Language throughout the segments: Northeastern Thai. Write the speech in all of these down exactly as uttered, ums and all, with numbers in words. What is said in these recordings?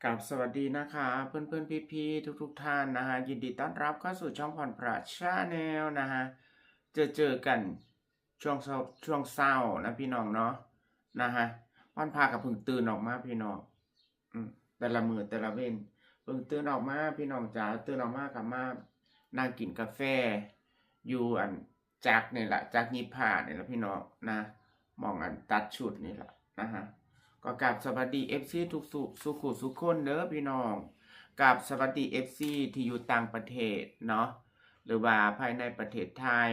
ครับ สวัสดีนะคะ เพื่อนๆ พี่ๆ ทุกๆ ท่านนะฮะ ยินดีต้อนรับเข้าสู่ช่องพรพระ Channel นะฮะ เจอเจอกันช่วงเช้า ช่วงเช้านะพี่น้องเนาะ นะฮะ พรพระก็เพิ่งตื่นออกมาพี่น้อง อืม แต่ละมื้อแต่ละเว็น เพิ่งตื่นออกมาพี่น้องจ๋า ตื่นออกมาก็มานั่งกินกาแฟ อยู่อันจักรนี่แหละ จักรหยิบผ้านี่แหละพี่น้องนะ หม่องอันตัดชุดนี่แหละนะฮะ ก็กราบสวัสดี เอฟซี ทุกสุ สุขุสุขคนเด้อพี่น้อง กราบสวัสดี เอฟซี ที่อยู่ต่างประเทศเนาะ หรือว่าภายในประเทศไทย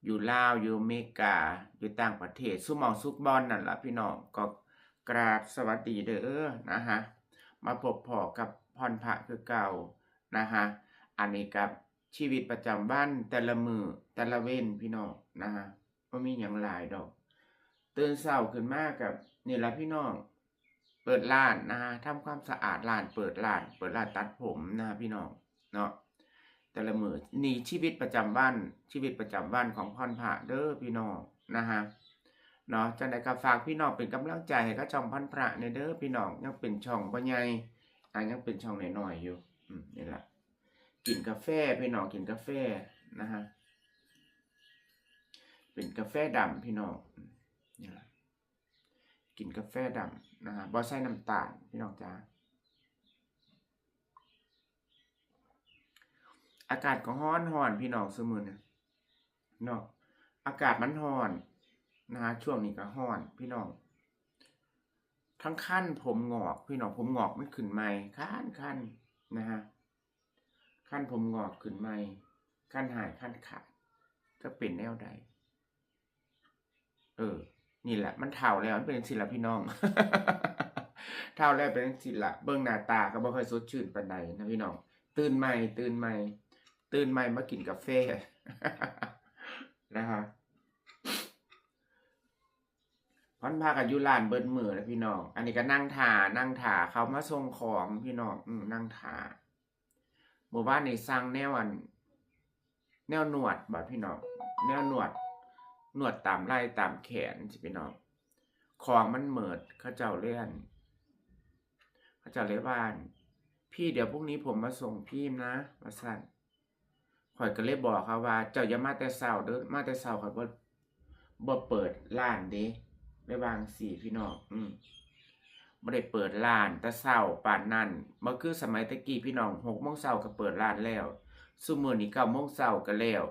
อยู่ลาว อยู่อเมริกา อยู่ต่างประเทศ สุหม่องสุบอนนั่นล่ะพี่น้อง ก็กราบสวัสดีเด้อนะฮะ มาพบพ้อกับพรพระคือเก่านะฮะ อันนี้กับชีวิตประจำวันแต่ละมื้อแต่ละเว็นพี่น้องนะฮะ บ่มีหยังหลายดอก ตื่นเช้าขึ้นมากับนี่ล่ะพี่น้อง เปิดร้านนะฮะ ทำความสะอาดร้าน เปิดร้าน เปิดร้านตัดผมนะฮะพี่น้องเนาะ แต่ละมื้อ นี่ชีวิตประจำวัน ชีวิตประจำวันของพรพระเด้อพี่น้องนะฮะ เนาะ จั่งใดก็ฝากพี่น้องเป็นกำลังใจให้กับช่องพรพระแหน่เด้อพี่น้อง ยังเป็นช่องบ่ใหญ่ อ่ะ ยังเป็นช่องน้อยๆ อยู่ อืม นี่ล่ะ กินกาแฟพี่น้อง กินกาแฟนะฮะ เป็นกาแฟดำพี่น้อง อืม นี่ล่ะ กินกาแฟดำนะฮะ บ่ใส่น้ำตาลพี่น้องจ๋า อากาศก็ร้อนๆ พี่น้องซุมื้อนี้เนาะ อากาศมันร้อนนะฮะ ช่วงนี้ก็ร้อนพี่น้อง ทั้งคันผมงอกพี่น้อง ผมงอกมันขึ้นใหม่ คันๆ นะฮะ คันผมงอกขึ้นใหม่ คันหาย คันขาด จักเป็นแนวใด เออ นี่แหละ มันเฒ่าแล้ว มันเป็นจั่งซี้ล่ะพี่น้อง เฒ่าแล้วเป็นจั่งซี้ล่ะ เบิ่งหน้าตาก็บ่ค่อยสดชื่นปานใดนะพี่น้อง ตื่นใหม่ ตื่นใหม่ ตื่นใหม่มากินกาแฟ นะฮะ พรพระก็อยู่ร้านเบิดมื้อแล้วพี่น้อง อันนี้ก็นั่งท่า นั่งท่าเขามาส่งของพี่น้อง อืม นั่งท่า มื้อวานนี่สั่งแนวอัน แนวนวดบ่พี่น้อง แนวนวด นวดตามไหล่ตามแขนสิพี่น้อง ของมันหมด เขาเจ้าเลยอัน เขาเจ้าเลยว่าอัน "พี่ เดี๋ยวพรุ่งนี้ผมมาส่งพี่นะ" ว่าซั่น ข้อยก็เลยบอกเขาว่า "เจ้าอย่ามาแต่เช้าเด้อ มาแต่เช้าข้อยบ่ บ่เปิดร้านเด้" เลยว่าจั่งซี้พี่น้อง อืม บ่ได้เปิดร้านแต่เช้าปานนั้น บ่คือสมัยแต่กี้พี่น้อง หกโมงเช้าก็เปิดร้านแล้ว ซุมื้อนี้เก้าโมงเช้าก็แล้ว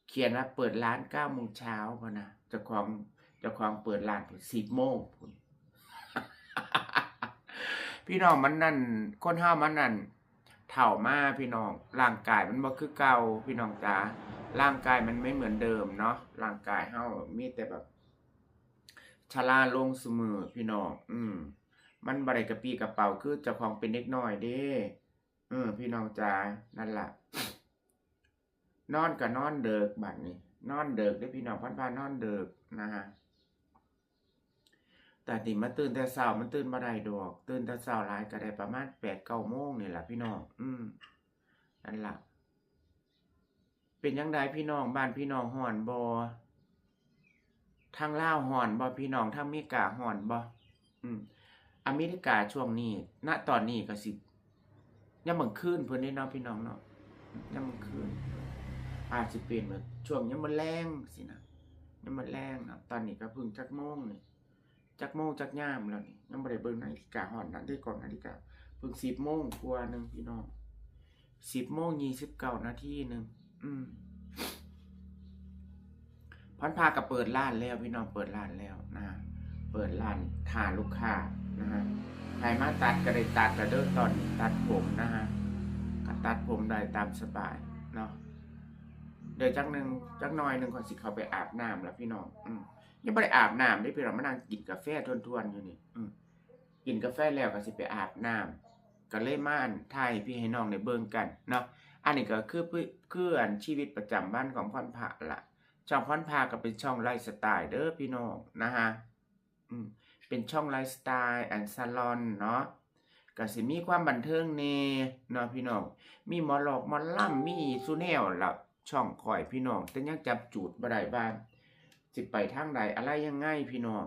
เขียนว่าเปิดร้านเก้าโมงเช้าพุ้นนะ เจ้าของ เจ้าของเปิดร้านพุ้น สิบโมงพุ้น พี่น้อง มันนั่น คนเฮามันนั่น เฒ่ามาพี่น้อง ร่างกายมันบ่คือเก่าพี่น้องจ๋า ร่างกายมันไม่เหมือนเดิมเนาะ ร่างกายเฮามีแต่แบบ ชราลงซุมื้อพี่น้อง อืม มันบ่ได้กระปรี้กระเปร่าคือเจ้าของเป็นเด็กน้อยเด้ เออ พี่น้องจ๋า นั่นล่ะ นอนก็นอนดึกบัดนี้ นอนดึกเด้อพี่น้อง พรพระนอนดึกนะฮะ แต่นี่มาตื่นแต่เช้า มันตื่นบ่ได้ดอก ตื่นแต่เช้าหลายก็ได้ประมาณแปดเก้าโมงนี่ล่ะพี่น้อง อืม นั่นล่ะ เป็นจั่งใดพี่น้อง บ้านพี่น้องร้อนบ่ ทางลาวร้อนบ่พี่น้อง ทางอเมริการ้อนบ่ อืม อเมริกาช่วงนี้ ณ ตอนนี้ก็สิ ยามมื้อคืนพุ้นเด้เนาะพี่น้องเนาะ ยามมื้อคืน อาจสิเป็นแบบช่วงยามมื้อแลงซี้นะ ยามมื้อแลงเนาะ ตอนนี้ก็เพิ่งจักโมงนี่ จักโมงจักยามแล้วนี่ ยังบ่ได้เบิ่งนาฬิกา ฮอดนาฬิกา นาฬิกา เพิ่งสิบโมงกว่าหนึ่งพี่น้อง สิบโมงยี่สิบเก้านาทีหนึ่ง อืม พรพระก็เปิดร้านแล้วพี่น้อง เปิดร้านแล้วนะ เปิดร้านท่าลูกค้านะฮะ ใครมาตัดก็ได้ตัดแล้วเด้อ ตอนนี้ตัดผมนะฮะ ก็ตัดผมได้ตามสบายเนาะ เดี๋ยวจักหนึ่ง จักหน่อยหนึ่งข้อยสิเข้าไปอาบน้ำแล้วพี่น้อง อืม ยังบ่ได้อาบน้ำเด้พี่น้อง มานั่งกินกาแฟทวนๆอยู่นี่ อืม กินกาแฟแล้วก็สิไปอาบน้ำ ก็เลยมาอันถ่ายให้พี่ให้น้องได้เบิ่งกันเนาะ อันนี้ก็คือ คืออันชีวิตประจำวันของพรพระล่ะ ช่องพรพระก็เป็นช่องไลฟ์สไตล์เด้อพี่น้องนะฮะ อืม เป็นช่องไลฟ์สไตล์แอนด์ซาลอนเนาะ ก็สิมีความบันเทิงแหน่เนาะพี่น้อง มีหมอลอกหมอลำ มีซุแนวล่ะ ช่องข้อยพี่น้อง แต่ยังจับจูดบ่ได้ว่า สิไปทางใดอะไรยังไงพี่น้อง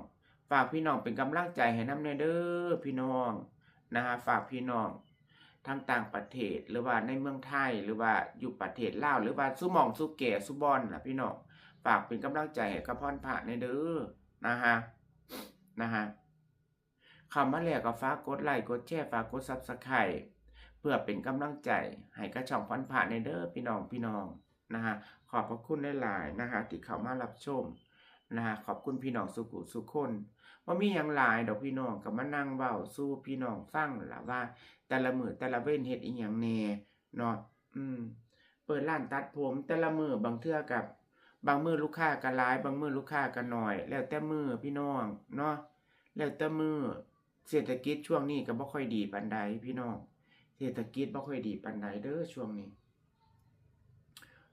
ฝากพี่น้องเป็นกำลังใจให้นำแหน่เด้อพี่น้อง นะฮะ ฝากพี่น้องทั้งต่างประเทศ หรือว่าในเมืองไทย หรือว่าอยู่ประเทศลาว หรือว่าซุหม่องซุแก่ซุบ่อนล่ะพี่น้อง ฝากเป็นกำลังใจให้กับพรพระแหน่เด้อ นะฮะ นะฮะ เข้ามาแล้วก็ฝากกดไลค์กดแชร์ ฝากกด Subscribe เพื่อเป็นกำลังใจให้กับช่องพรพระแหน่เด้อพี่น้อง พี่น้อง นะฮะ ขอบพระคุณหลายๆ นะฮะ ที่เข้ามารับชม นะฮะ ขอบคุณพี่น้องสุขุสุคน บ่มีหยังหลายดอกพี่น้อง ก็มานั่งเว้าสู่พี่น้องฟังล่ะว่า แต่ละมื้อแต่ละเว็นเฮ็ดอีหยังแหน่เนาะ อืม เปิดร้านตัดผมแต่ละมื้อ บางเทื่อกับ บางมื้อลูกค้าก็หลาย บางมื้อลูกค้าก็น้อย แล้วแต่มื้อพี่น้องเนาะ แล้วแต่มื้อ เศรษฐกิจช่วงนี้ก็บ่ค่อยดีปานใดพี่น้อง เศรษฐกิจบ่ค่อยดีปานใดเด้อช่วงนี้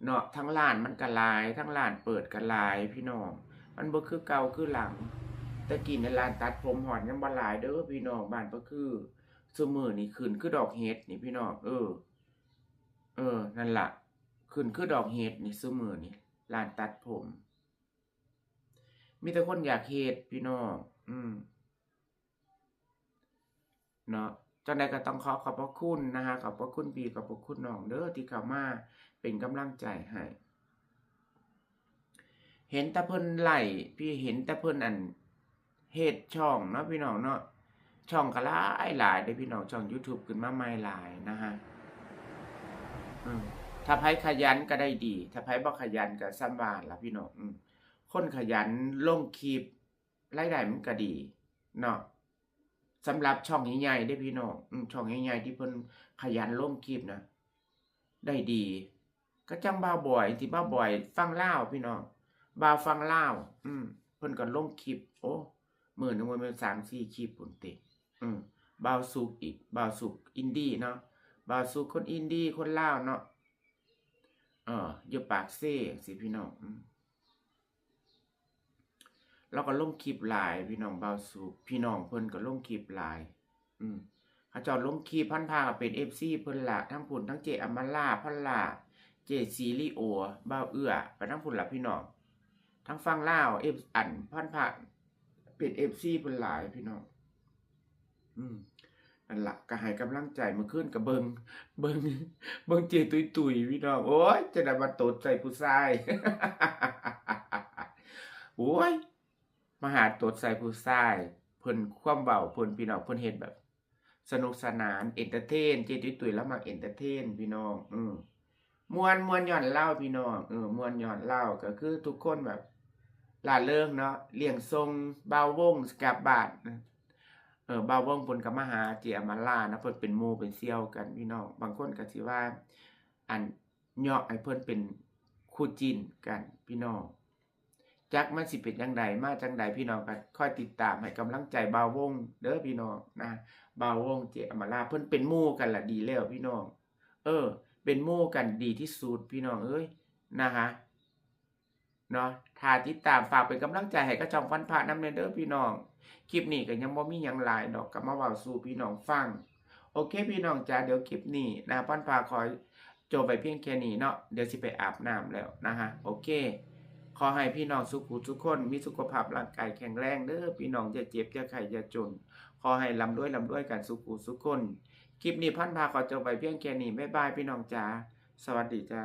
เนาะ ทั้งร้านมันก็หลาย ทั้งร้านเปิดก็หลายพี่น้อง มันบ่คือเก่าคือหลัง แต่กี้ในร้านตัดผมฮอดยังบ่หลายเด้อพี่น้อง บ้านพระคือ ซุมื้อนี่ขึ้นคือดอกเห็ดนี่พี่น้อง เออ เออ นั่นล่ะ ขึ้นคือดอกเห็ดนี่ซุมื้อนี่ ร้านตัดผม มีแต่คนอยากเฮ็ดพี่น้อง อืม เนาะ จั่งใดก็ต้องขอขอบพระคุณนะฮะ ขอบพระคุณพี่ ขอบพระคุณน้องเด้อ ที่เข้ามาเป็นกำลังใจให้ เห็นแต่เพิ่นไลฟ์ พี่ เห็นแต่เพิ่นอันเฮ็ดช่องเนาะพี่น้องเนาะ ช่องก็หลายหลายเด้อพี่น้อง ช่อง YouTube ขึ้นมาใหม่หลายนะฮะ อืม ถ้าไผขยันก็ได้ดี ถ้าไผบ่ขยันก็ส่ำว่าล่ะพี่น้อง อืม คนขยันลงคลิป รายได้มันก็ดีเนาะ สำหรับช่องใหญ่ๆเด้อพี่น้อง อืม ช่องใหญ่ๆที่เพิ่นขยันลงคลิปนะ ได้ดี ก็จั่งบ่าวบอย ที่บ่าวบอยฟังลาวพี่น้อง บ่าวฟังลาว อืม เพิ่นก็ลงคลิป โอ้ มื้อหนึ่งว่าแม่นสามสี่คลิปพุ้นติ อืม บ่าวสุกอีก บ่าวสุกอินดี้เนาะ บ่าวสุกคนอินดี้ คนลาวเนาะ เออ อยู่ปากเซจั่งซี้พี่น้อง อืม ลาวก็ลงคลิปหลายพี่น้อง บ่าวสุก พี่น้องเพิ่นก็ลงคลิปหลาย อืม เขาเจ้าลงคลิป พรพระก็เป็น เอฟซี เพิ่นล่ะ ทั้งพุ้น ทั้งเจ๊อำมาลา พรพระ เจ๊ซีรีโอ บ่าวเอื้อ ไปทั้งพุ้นล่ะพี่น้อง ทั้งฝั่งลาว เอฟ อัน พรพระเป็น เอฟซี เพิ่นหลายพี่น้อง อืม นั่นล่ะ ก็ให้กำลังใจ มื้อคืนก็เบิ่ง เบิ่ง เบิ่งเจ๊ตุ้ยๆ พี่น้อง โอ๊ย จั่งใด๋มาตดใส่ผู้ชาย โอ๊ย มาหาตดใส่ผู้ชาย เพิ่นความเว้าเพิ่นพี่น้อง เพิ่นเฮ็ดแบบสนุกสนาน เอนเตอร์เทน เจ๊ตุ้ยๆ ลาวมักเอนเตอร์เทนพี่น้อง อืม ม่วน ม่วนย้อนลาวพี่น้อง เออ ม่วนย้อนลาว ก็คือทุกคนแบบร่าเริงเนาะ เลี้ยงส่งบ่าววงกลับบ้าน เออ บ่าววงเพิ่นก็มาหาเจ๊อำมาลานะ เพิ่นเป็นหมู่เป็นเสี่ยวกันพี่น้อง บางคนก็สิว่า อัน เยาะให้เพิ่นเป็นคู่จิ้นกันพี่น้อง จักมันสิเป็นจั่งใด๋ มาจั่งใด๋ พี่น้องก็คอยติดตามให้กำลังใจบ่าววงเด้อพี่น้องนะ บ่าววงเจ๊อำมาลา เพิ่นเป็นหมู่กันล่ะดีแล้วพี่น้อง เออ เป็นหมู่กันดีที่สุดพี่น้องเอ้ย นะฮะ เนาะ ถ้าติดตาม ฝากเป็นกำลังใจให้กับช่องพรพระนำแหน่เด้อพี่น้อง คลิปนี้ก็ยังบ่มีหยังหลายดอก ก็มาเว้าสู่พี่น้องฟัง โอเคพี่น้องจ๋า เดี๋ยวคลิปนี้นะ พรพระขอจบไว้เพียงแค่นี้เนาะ เดี๋ยวสิไปอาบน้ำแล้วนะฮะ โอเค ขอให้พี่น้องสุขุสุคน มีสุขภาพร่างกายแข็งแรงเด้อพี่น้อง อย่าเจ็บ อย่าไข้ อย่าจน ขอให้ร่ำรวย ร่ำรวยกันสุขุสุคน คลิปนี้พรพระขอจบไว้เพียงแค่นี้ บ๊ายบายพี่น้องจ๋า สวัสดีจ้า